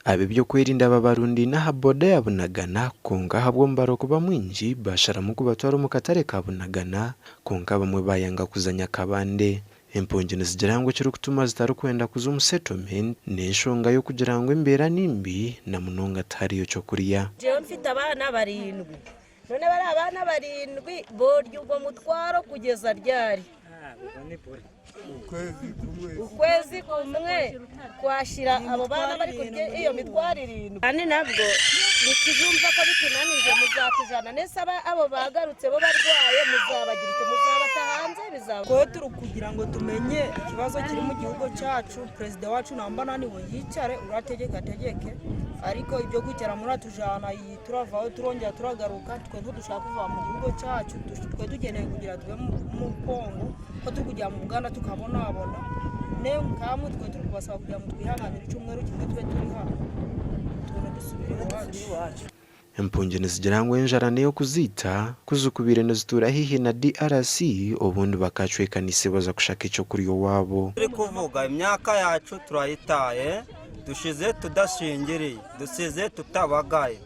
Ab'ebyokwerinda babarundaine aha boda ya Bunagana kwonka ahabw'omubaro kuba mwingi basharamu kubatwara omu katare ka Bunagana kwonka abamwe bayanga kuza Nyakabande. Empungi nizigira ngu ekirikutuma zitarikwenda kuza omu settlement n'enshonga y'okugira ngu embeera ni mbi na munonga tihariyo ky'okurya. Nyowe mfite abaana barindwi, none bariya abaana barindwi borya ogwo mutwaro kugeza ryari? Okwezi kumwe kwashira abo baana barikurya eyo mitwaro irindwi. Kandi nabwo nitujumva ko bitunanize muzatujana nese abo bagarutse bo barwaye muzabagira ute muzabata hanze bizaba. Twe turi kugira ngu tumenye ekibazo ekiri mu gihugu kyacu, perezida wacu namba ananiwe yicare urategeka ategeke ariko eby'okwicara muratujana iyi turavaho turongera turagaruka twe ntidushaka kuva mu gihugu cyacu twe tugeneye kugira tube mu Kongo ko turi kujya mu Buganda tukabonabona nkamwe twe turi kubasaba kugira ngu twihanganire icyumweru kimwe tube turi hano tubone dusubire iwacu. Empungi nizigira ngu enjara n'ey'okuziita, ku zikubaire nizituura haihi na DRC obundi bakaacwekanise baza kushaka eky'okurya owaabo. Turi kuvuga emyaka yacu turayitaye dushize tudashingiriye dusize tutabagaye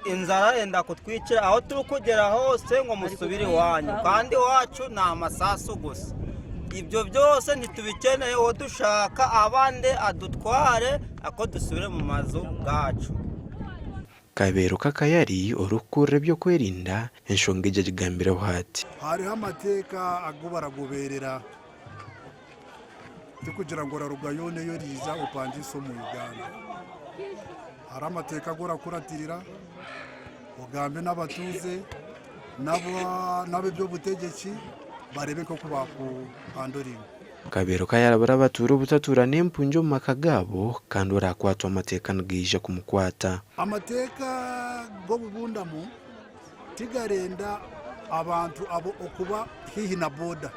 inzara yenda kutwicira aho turi kugera hose ngo musubire iwanyu kandi iwacu ni amasasu gusa ibyo byose ntitubikeneye uwo dushaka abandi adutware ako dusubire mu mazu gacu. Kabeero Kakayari orikukurira eby'okwerinda enshonga egi agigambireho ati. Hariho amateeka agu baragoberera tikugira ngu oraruga yoona ei oriija opangiise omu Uganda. Hariho amateeka agu orakuratirira ogambe n'abatuuze n'ab'eby'obutegyeki bareebe nk'oku baakuhandoringa. Kabeero kayarabura abatuura obutatuura n'empungi omu maka gaabo kandi orakwatwa amateeka nigaija kumukwata. Amateeka g'obubundamo tigarenda abantu abo okuba haihi na boda.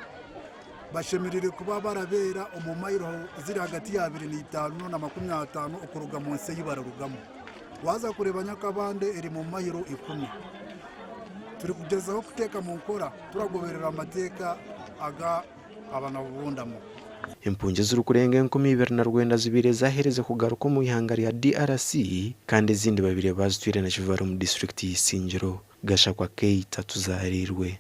Bashemereire kuba barabeera omu mailo ziri hagati ya 25 na 50 okuruga mu nsi ei bararugamu. Waaza kureeba Nyakabande eri mu mailo ikumi. Turikugyezaho kuteeka mu nkora turagoberera amateeka aga abanabubundamo. Empungi ezirikurenga 2900 zibaire zaaherize kugaruka omu ihanga rya DRC kandi ezindi babaire baazitwire na Kivaara omu disiturikiti ya Isingiro. Gashakwa Keita Tuzaariirwe.